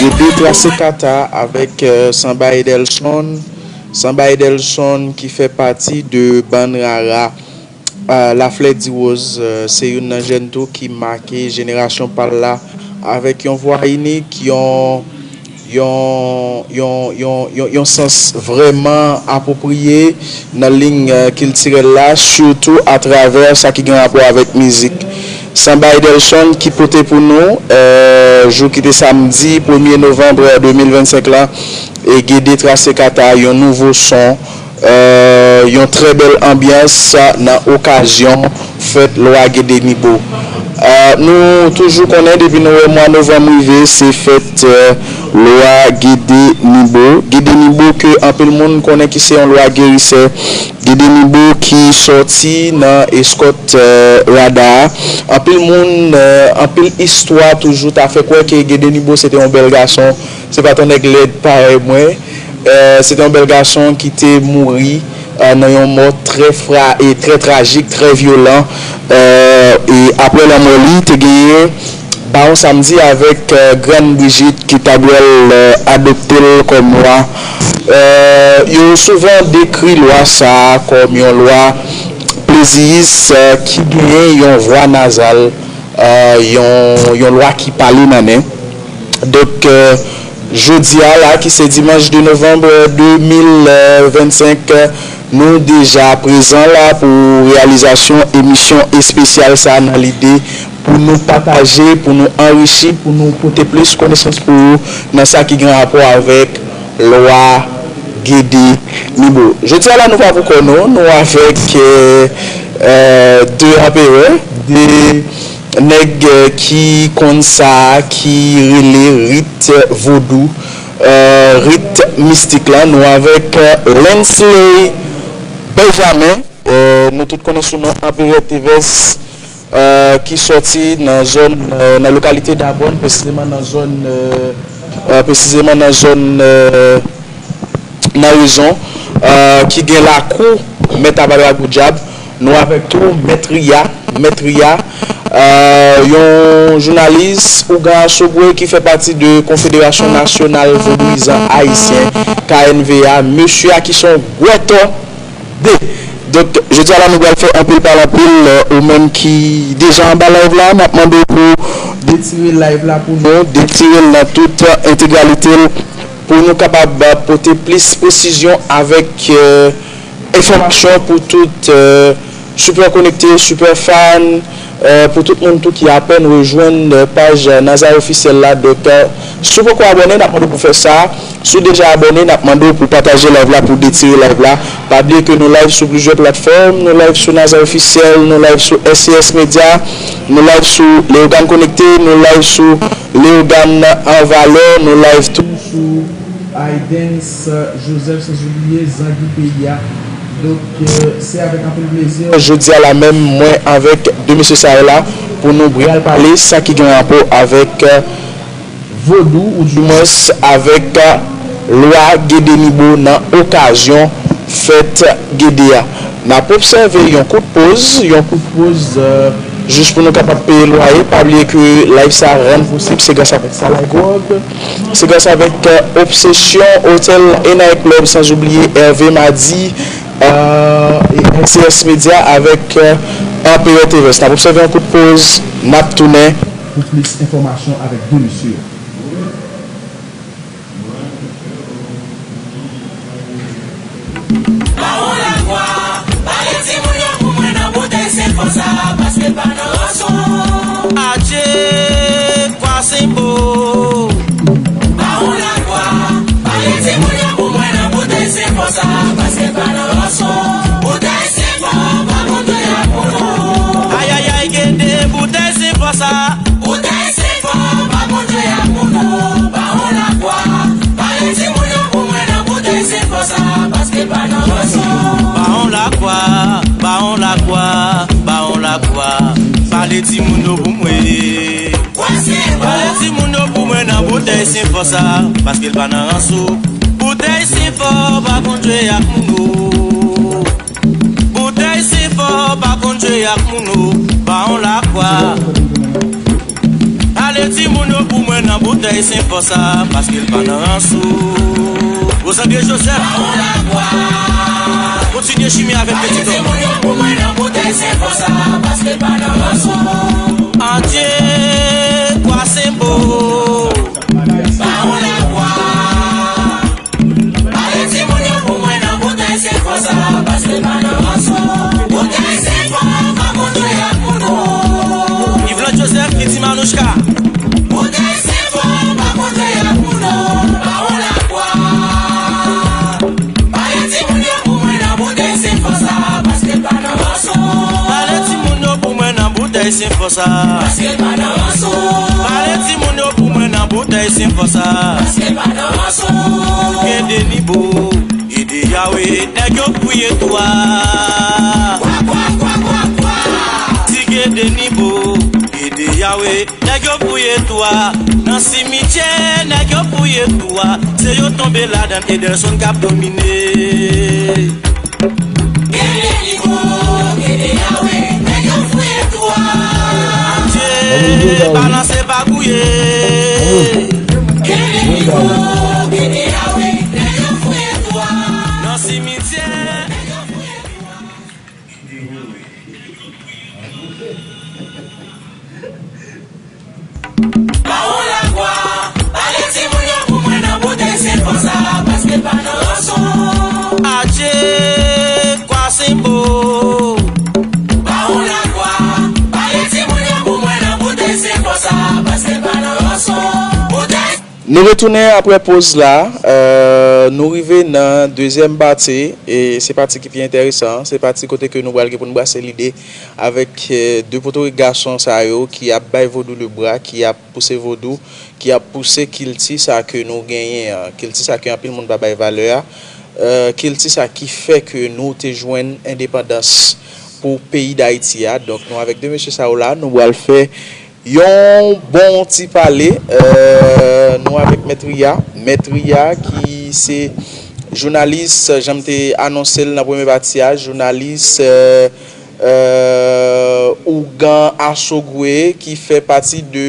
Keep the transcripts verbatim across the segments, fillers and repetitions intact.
Gede Trase Kata avèk, euh, Sanba Edelson. Sanba Edelson ki fè pati de bann rara, euh, Laflè Diwoz, euh, se youn nan jèn tou ki make jenerasyon pa l la avèk yon vwa inik, yon, yon, yon, yon, yon, yon sans vrèman apwopriye nan liy, euh, kiltirèl la, sitou atravè sa ki gen rapò avèk mizik. Sanba Edelson ki pote pou nou, euh, jou ki te samdi premye novanm de mil vennsenk la, e Gede Trase Kata, yon nouvo son, euh, yon trè bèl anbyans nan okazyon fèt lwa Gede Nibo. Euh, nou toujou konnen depi nou wè mwa novanm rive, se fèt, euh, lwa Gede Nibo. Gede Nibo ke anpil moun konnen ki se yon lwa gerisè. Gede Nibo ki sòti nan eskòt, euh, Rada a. Anpil moun, euh, anpil istwa toujou ta fè kwè ke Gede Nibo se te yon bèl gason. Se pa t yon nèg lèd parèy mwen. Euh, se te yon bèl gason ki te mouri, euh, nan yon mò trè fra-, e trè trajik, trè vyolan. Euh, e apre lanmò li, te genyen Bawon Samdi avèk, euh, Grann Brijit ki ta dwèl, euh, adopte l kòm wa. Euh, yo souvan dekri lwa sa a kòm yon lwa pleziyis, euh, ki genyen yon vwa nazal, euh, yon, yon lwa ki pale nan nen. Donk, euh, jodi a la, ki se dimanch de novanm de mil vennsenk, nou deja prezan la pou reyalizasyon emisyon espesyal sa a nan lide pou nou pataje, pou nou anrichi, pou nou pote plis konesans pou ou nan sa ki gen rapò avèk lwa Gede Nibo. Jodi a la, nou pa poukò nou, nou avèk, euh, euh, de anperè, de nèg, euh, ki konn sa, ki rele rit vodou, euh, rit mistik la. Nou avèk, euh, Lensley Benjamin, euh, nou tout konnen sou non Anperè Tevès, euh, ki sòti nan zòn, euh, nan lokalite Dabòn, presizeman nan zòn, euh, euh, presizeman nan zòn, euh, nan rezon, euh, ki gen lakou Mèt Apadra Goudyab. Nou avèk tou Mèt Riya, Mèt Riya, euh, yon jounalis ougan asogwe ki fè pati de Konfederasyon Nasyonal Vodouyizan Ayisyen, K N V A, mesye a ki se yon gwètò de. Donk, jodi a la, nou pral fè anpil pale anpil, euh, ou menm ki deja anba live la, n ap mande w pou detire live la pou nou, detire l nan tout, euh, entegralite l, pou nou kapab, euh, pote plis presizyon avèk, euh, enfòmasyon pou tout, euh, super konekte, super fan, euh, pou tout moun tou ki apèn rejwenn, euh, paj, euh, Naza Ofisyèl la. Donk, euh, si w poko abòne, n ap mande w pou fè sa. Si w deja abòne, n ap mande w pou pataje live la, pou detire live la. Pa bliye ke nou live sou plizyè platfòm, nou live sou Naza Ofisyèl, nou live sou S C S Media, nou live sou Leogane Konekte, nou live sou Leogane An Valè, nou live tou sou Aydens Joseph, sanzobliye Zangi Peyi a. Donk, euh, se avèk anpil plezi, jodi a la menm, mwen avèk de mesye sa yo la, pou nou pral pale sa ki gen rapò avèk, euh, vodou, oudimwens avèk, euh, lwa Gede Nibo nan okazyon fèt Gede a. N ap obsève yon kout poz, yon kout poz, euh, jis pou nou kapab peye lwaye. Pa bliye ke live sa rann posib, se gras avèk Salay Grog, se gras avèk, euh, Obsession Hotel and Night Club, sanzobliye Hervé Madi, euh, e S C S Media avèk, euh, Anperè T V S. N ap obsève yon kout poz, n ap tounen pou plis enfòmasyon avèk de mesye yo. Bawon Lakwa, pale timoun yo pou mwen nan boutèy senk fò sa, paske l pa nan ranson. Adje, kwa senbo. Bawon Lakwa, pale timoun yo pou mwen nan boutèy senk fò sa, paske l pa nan ranson. Boutèy senk fò, pa konn jwe ak moun ou. Ayayay, Gede, boutèy senk fò sa. Boutèy senk fò, pa konn jwe ak moun ou. Bawon Lakwa, pale timoun yo pou mwen nan boutèy senk fò sa, paske l pa nan ranson. Bawon Lakwa, Bawon Lakwa, Bawon Lakwa, pale timoun yo pou mwen. Pale timoun yo pou mwen nan boutèy senk fò sa, paske l pa nan ranson. Boutèy senk fò, pa konn jwe ak moun ou. Boutèy senk fò, pa konn jwe ak moun ou. Bawon Lakwa. Ale timoun yo Pou mwen nan boutèy Sen Fò sa, paske l pa nan ransou. Rosandre Joseph, kontinye chimè avèk pitit ou. Adye, Kwa Senbo. Pale timoun yo pou mwen nan boutèy Sen Fò sa, paske l pa nan ransou. Boutèy Sen Fò pa kontre ak moun ou. Yvlande Joseph ki di Manouchka. Boutèy Sen Fò pa kontre ak moun ou. Bawon Lakwa. Pale timoun yo pou mwen nan boutèy Sen Fò sa, paske l pa nan ransou. Pale timoun yo pou mwen nan boutèy Sen Fò sa. Paske l pa nan ransou. Pale timoun yo pou mwen nan boutèy Sen Fò sa. Paske l pa nan ransou. Gede Nibo, Gede Yawe, nèg yo priye tou a. Kwa, kwa, kwa, kwa, kwa. Ti Gede Nibo, Gede Yawe, nèg yo priye tou a. Nan simityè, nèg yo priye tou a. Se yo tonbe ladan Ederson k ap domine. Gede Nibo, Gede Yawe, nèg yo fouye tou a. Adye, balanse pa gouye. Gede Nibo, Gede Yawe, nèg yo fouye tou a. Nan simityè. Bawon Lakwa, pale timoun yo pou mwen nan boutèy Sen Fò sa, paske l pa nan ransou. Adye, Kwa Senbo. Bawon Lakwa, pale timoun yo pou mwen nan boutèy Sen Fò sa, paske l pa nan ransou. Boutèy Nou retounen apre poz la, euh, nou rive nan dezyèm pati, e se pati ki pi enteresan, se pati kote ke nou pral gen pou n brase lide avèk, euh, de potorik gason sa yo ki ap bay vodou lebra, ki ap pouse vodou, ki ap pouse kilti sa ke nou genyen an, kilti sa ke anpil moun pa bay valè a, euh, kilti sa ki fè ke nou te jwenn endepandans pou peyi Dayiti a. Donk, nou avèk de mesye sa yo la, nou pral fè yon bon ti pale, euh, nou avèk Mèt Riya. Mèt Riya ki se jounalis, jan m te anonse l nan premye pati a, jounalis, euh, euh, Ougan Asogwe ki fè pati de,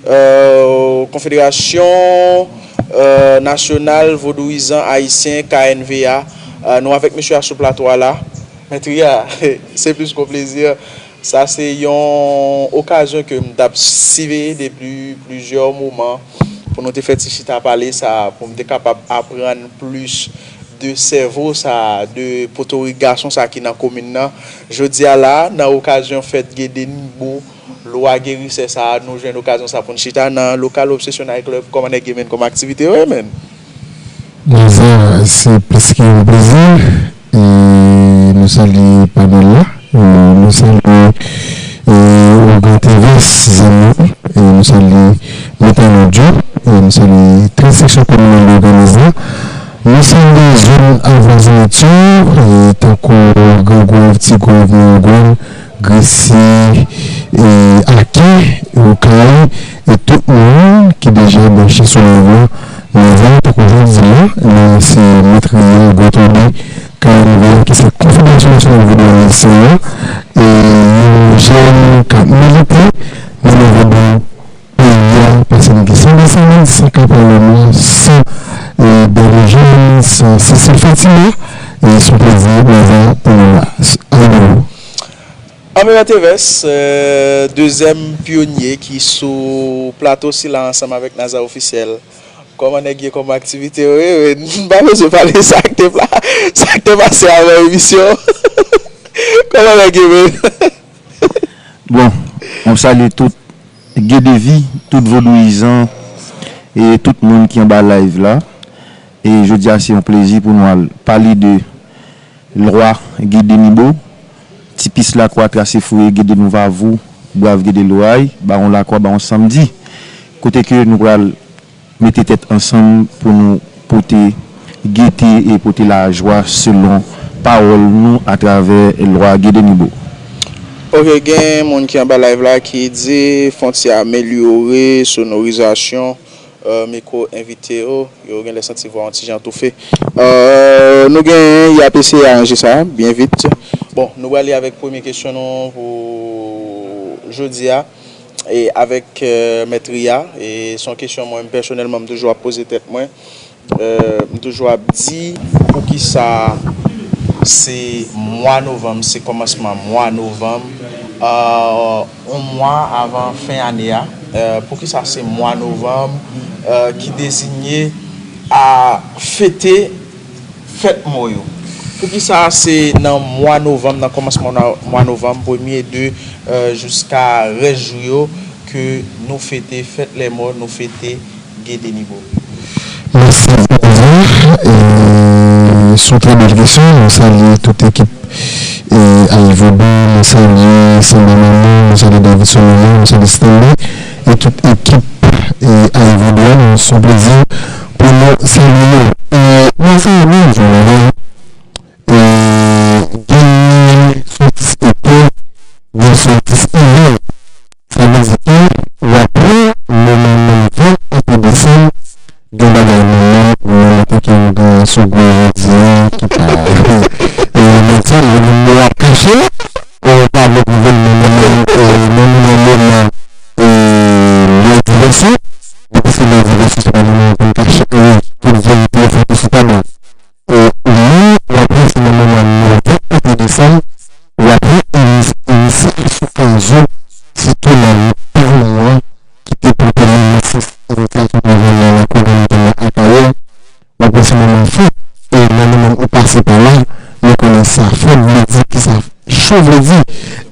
euh, Konfederasyon, euh, Nasyonal Vodouyizan Ayisyen, K N V A. Euh, nou avèk mesye a sou plato a la. Mèt Riya, se plis kon plezi. Sa se yon okazyon ke m t ap siveye depi plizyè moman pou nou te fè ti chita pale sa, pou m te kapab aprann plis de sèvo sa, de potorik gason sa ki nan komin nan. Jodi a la, nan okazyon fèt Gede Nibo, lwa gerisè sa, nou jwenn okazyon sa pou n chita nan lokal Obsession Night Club. Kòman nèg yo, men, kòman aktivite yo ye, men? Leza, se plis ke yon plezi. E nou salye panèl la. E nou salye, e, Ougan T V S, zanmi nou. E nou salye Metanodyo. E nou salye treize seksyon kominal de Granniz la. Nou salye zòn avwazinatè, e, tankou Gran Gwav, Ti Gwav, Mòn Gwav, Gresi, e, Aken, Okay, e tout moun ki deja branche sou live la. Live la, tankou jodi a, li se Mèt Riya Gwotobi, K N V A, ki se Konfederasyon Nasyonal Vodou Ayisyen an, e yon jèn k ap milite nan vodou peyi a, paske n gen san desann, san kapalonwa, san, e, dènye jèn, san Sisi Fatima, e, si w te di, live la pou nou la. Anmè T V S, euh, dezyèm pyonye ki sou plato sila ansanm avèk Naza Ofisyèl. Kòman nèg ye, kòman aktivite yo ye, men? M pa bezwen pale sa k te pla-, sa k te pase avan emisyon. Kòman nèg ye, men? Bon, m ap salye tout Gedevi, tout vodouyizan, e tout moun ki anba live la. E jodi a, se yon plezi pou nou al pale de Lwa Gede Nibo, Ti Pis Lakwa, Trase Fouye, Gede Nouvavou, Brav Gede Loray, Bawon Lakwa, Bawon Sanmdi, kote ke nou pral mete tèt ansanm pou nou pote gete e pote lajwa selon pawòl nou atravè Lwa Gede Nibo. Ok, gen moun ki anba live la ki di fon ti amelyore sonorizasyon, euh, mikwo envite yo, yo genlè santi vwa yon ti jan toufe. Euh, nou gen, y ap eseye aranje sa byen vit. Bon, nou prale avèk premye kesyon nou pou jodi a. e avèk, euh, Mèt Ria, e se yon kesyon mwen pèsonèlman m toujou ap poze tèt mwen. Euh, m toujou ap di poukisa se mwa novanm, se kòmansman mwa novanm, euh, yon mwa avan fen ane a. Euh, poukisa se mwa novanm, euh, ki deziye a fete fèt mò yo? Poukisa se nan mwa novanm, nan kòmansman mwa novanm, premye, de, euh, jiska rès jou yo, ke nou fete fèt lè mò, nou fete Gede Nibo? Mèsi, Eliezer. E, se yon trè bèl kesyon. Nou salye tout ekip, e, Ayi Vodou. Nou salye Samba Maman, nou salye David Sonoria, nou salye Stanley e tout ekip, e, Ayi Vodou a. Nou, se yon plezi pou nou salye yo. E, mwen, sa, mwen, jwenn avè, e, gen solstis ete, gen solstis ivè. Sa vle di ke w ap pran moman novanm ap desanm, gen bagay nou menm, nou menm antanke yon gason gwo jodi a, ki pa, e, mentye, nou menm nou ap kache, e, pa vle pou vin nou menm, e, nou menm nan moman, e, lè divèsyon, depi se lè divèsyon, se pa nou menm pou n kache anyen, tout verite yo fè sou tab la. E, ou menm, w ap wè se nan moman novanm ap desanm, w ap wè inis-, inisye ki sou kanzo, sitou nan tan nou an, ki te pote minis avèk sa ki te vin nan lakou Dominikèn nan Akayè, w ap wè se moman fèt. E lè nou menm ou pase pa la, nou konnen sa fèt vle di, ki sa cho vle di.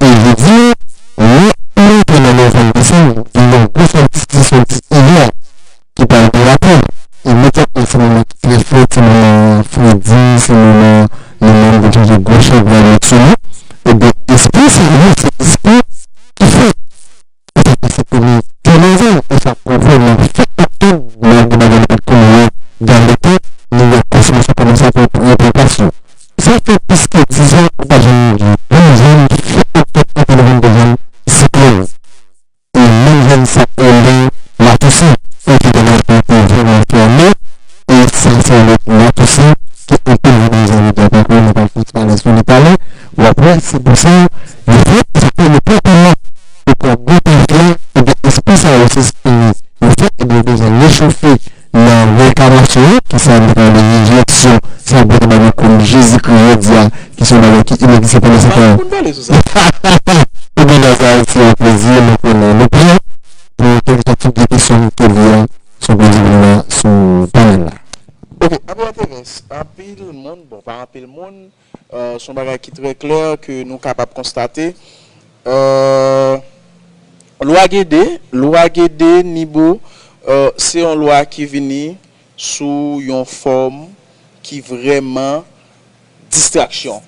E jodi a, lè nou antre nan novanm desanm, vin yon gwo solstis, solstis ivè. Ki pral gen rapò. Imedyatman, se moman ki trè fèt, se moman fredi, se moman nou menm pou chanje gwo chavwal yo sou nou. Ebyen, espri sa yo, se espri ki fèt. E sa pase premye de novanm, e sa pran vrèman fèt oktob, malgre bagay yo pa t konnen yo, dan le tan, nou wè konsomasyon kòmanse ap repran plas yo. Sa fè plis ke diz an, ou pa janm jwenn jèn fèt oktob antre novanm, desanm, siklòn. E menm jèn sa rele Latousen, e ki te nan yon peyi vrèman fèmen, e sa se yon lòt Latousen ke anpil jèn mezanmi dwe pa konnen, nou pral fè ti pale sou li talè, w ap wè, se pou sa yo fè, e sa fè yo pran tan nan, yo pran gwo pifya, ebyen, espri sa yo, se espri yo fè, ebyen, yo bezwen rechofe nan rekanasyon an, ki sa nou rele enjeksyon, sa yo pote ba nou kòm Jezikri jodi a, ki se yon bagay ki inegziste pandan sèt an. Ebyen, Nazareth, se yon plezi, nou konnen nou prè pou kèlkeswa tip de kesyon ke li a, se yon plezi pou nou la sou panèl la. Ok, Abel Tevens, anpil moun, bon, pa anpil moun, euh, se yon bagay ki trè klè ke nou kapab konstate. Euh, lwa Gede, lwa Gede Nibo, euh, se yon lwa ki vini sou yon fòm ki vrèman distraksyon.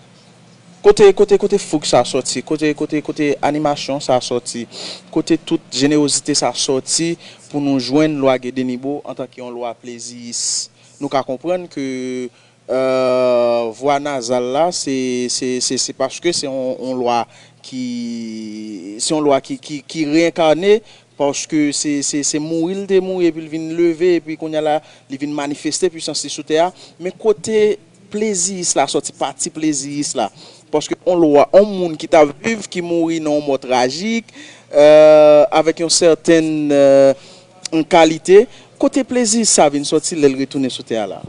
Kote, kote, kote fouk sa sòti? Kote, kote, kote animasyon sa sòti? Kote tout jenerozite sa sòti pou nou jwenn lwa Gede Nibo antanke yon lwa pleziyis? Nou ka konprann ke, euh, vwa nazal la, se, se, se, se paske se yon, yon lwa ki, se yon lwa ki, ki, ki reyenkane, paske se, se, se mouri l te mouri, epi l vin leve, epi kounye a la, li vin manifeste pwisans li sou tè a. Men kote pleziyis la sòti, pati pleziyis la? Paske on lwa, on moun ki t ap viv, ki mouri nan yon mò trajik, euh, avèk yon sètèn, euh, kalite, kote pleziyis sa vin sòti lè l retounen sou tè a la?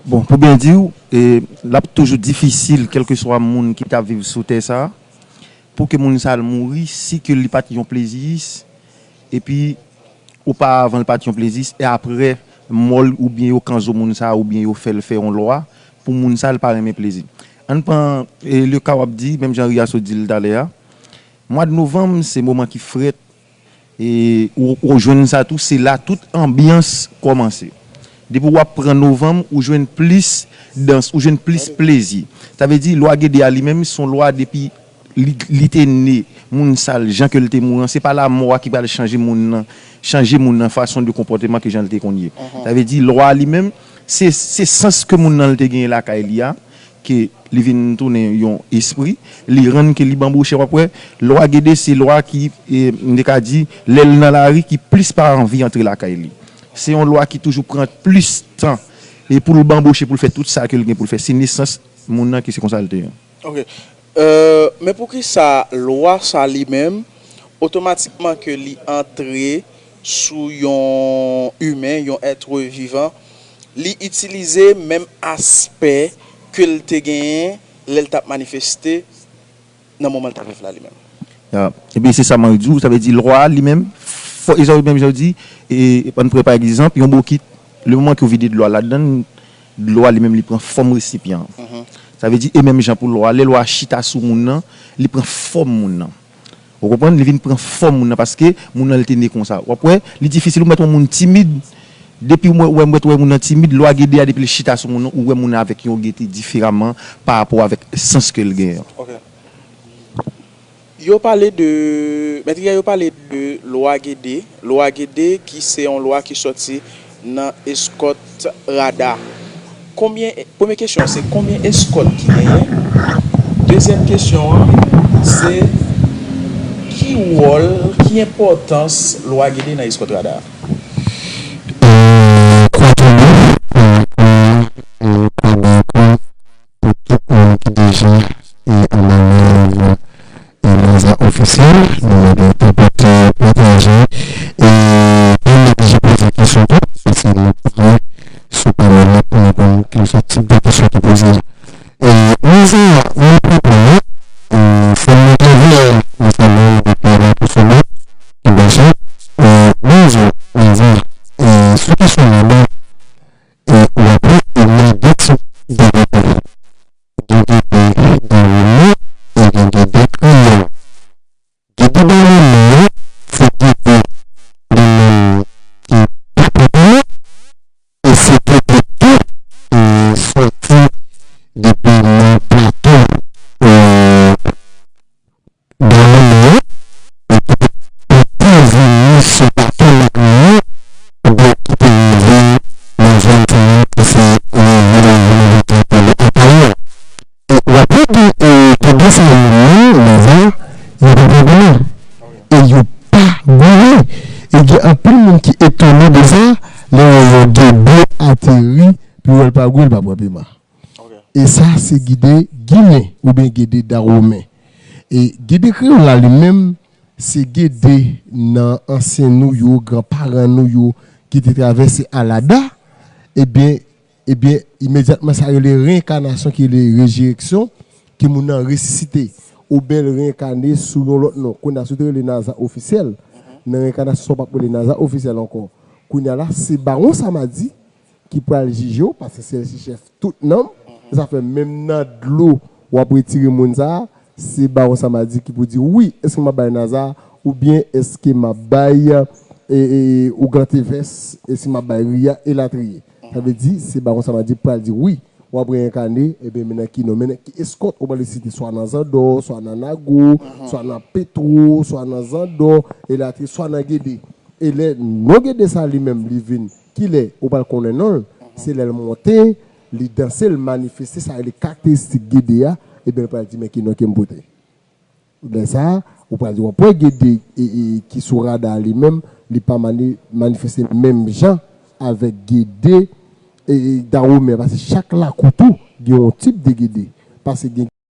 Bon, pou byen di w, e, l ap toujou difisil, kèlkeswa moun ki t ap viv sou tè sa a, pou ke moun sa a l mouri, si ke li pa t yon pleziyis, epi oparavan l pa t yon pleziyis, e apre mò l, oubyen yo kanzo moun sa a, oubyen yo fè l fè yon lwa, pou moun sa a l pa renmen plezi. Ann pran, e, le ka w ap di, menm jan Ria sot di l talè a, mwa de novanm, se moman ki frèt, e ou, ou jwenn sa tou, se la tout anbyans kòmanse. Depi w ap pran novanm, ou jwenn plis dans, ou jwenn plis plezi. Sa vle di, lwa Gede a li menm, se yon lwa depi li, li te ne, moun sa l, jan ke l te mouri an, se pa lamò a ki pral chanje moun nan, chanje moun nan fason de konpòteman ke jan l te konn ye. Sa vle di, lwa a li menm, se, se sans ke moun nan l te genyen lakay li a, ke li vin tounen yon espri, li rann ke li banboche, w ap wè, lwa Gede se lwa ki, e, m te ka di, lè l nan lari, ki plis pa anvi antre lakay li. Se yon lwa ki toujou pran plis tan, e pou l banboche, pou l fè tout sa ke l gen pou l fè. Se nesans moun nan ki se konsa l te ye. Ok. Euh, men poukisa lwa sa li menm, otomatikman ke li antre sou yon imen, yon èt vivan, li itilize menm aspè ke l te genyen lè l t ap manifeste nan moman l t ap viv la li menm. Ya. Epi se sa m ap di w, sa vle di lwa a li menm, fò, e sa menm jan w di, e, e, ann pran pa egzanp, yon bokit, le moman ke w vide dlo a ladan l, dlo a li menm li pran fòm resipyan an. Sa vle di, e menm jan pou lwa a, lè lwa a chita sou moun nan, li pran fòm moun nan. Ou konprann? Li vin pran fòm moun nan paske moun nan li te ne konsa. W ap wè, li difisil pou mèt yon moun timid. Depi w wè, w wè, w wè moun nan timid, lwa gede a, depi li chita sou moun nan, ou wè moun nan avèk yon gete diferaman pa rapò avèk sans ke l genyen an. Ok. Yo pale de, mèt Riya, yo pale de lwa gede. Lwa gede ki se yon lwa ki sòti nan eskòt rada. Konbyen, premye kesyon an se konbyen eskòt ki genyen? Dezyèm kesyon an se ki wòl, ki enpòtans lwa gede nan eskòt rada? Kwa tonbe, e, e, e, kwa ba kwa pou tout moun ki deja e, anba live e, Naza Ofisyèl. Nou mande w pou pote pataje e pa neglije poze kesyon tou, paske nou prè sou panèl la pou nou konn ki sòt tip de kesyon ki poze a. E, Naza, nou pran pwen an, e, fò nou leve ansanm depi la pou sou mwen, ki bèche, e, Naza, Naza, e, sou kesyon rada, e, w ap wè, e, nan de tip de gede. Gen gede Dawonmen e gen gede Kreyòl. Gede Dawonmen an, se gede li menm ki pa pran panèl, e se gede tou ki sòti depi nan plato, e, Dawonmen an, e ki te pran pou vini sou plato Lagrin an, ebyen ki te rive nan zòn sa a ki se, e, vilaj Vilaj Lagrin Akayè. E w ap wè gen, e, gede sa yo menm, Naza, yo pa pran panèl. E yo pa goumen. E gen anpil moun ki etone de sa, lè yo wè yon gede ateri, pou yo wè l pa goumen, l pa pran pema. E sa se gede ginen oubyen gede Dawonmen. E gede kreyòl la li menm, se gede nan ansyen nou yo, granparan nou yo ki te travèse Alada, ebyen, ebyen, imedyatman sa rele reyenkanasyon ki rele rezireksyon, ke moun nan resisite, oubyen l reyenkane sou yon lòt non. Kounye a, si w te rele Naza Ofisyèl, nan reyenkanasyon sa w p ap rele Naza Ofisyèl ankò. Kounye a la, se Bawon Samadi ki pral jije w, paske se l ki chèf tout nanm. Se sa fè menm nan dlo w ap retire moun sa a, se Bawon Samadi ki pou di wi, èske m ap bay Naza, oubyen èske m ap bay, e, e, Ougantevès, èske m ap bay Riya, elatriye. Sa vle di, se Bawon Samadi pral di wi, w ap reyenkane, ebyen, men nan ki non, men nan ki eskòt, ou pral resite swa nan Zandò, swa nan Nago, swa nan Petwo, swa nan Zandò, elatriye, swa nan Gede. E lè non gede sa li menm li vin, kilè ou pral konnen non l, se lè l monte, li danse, l manifeste, sa rele karakteristik gede a, ebyen l pral di men ki non ke m pote. Lè sa a, ou pral di w ap wè gede e, e, ki sou rada a li menm, li pa mani, manifeste menm jan avèk gede e, e, Dawonmen, paske chak lakou tou gen yon tip de gede. Paske gen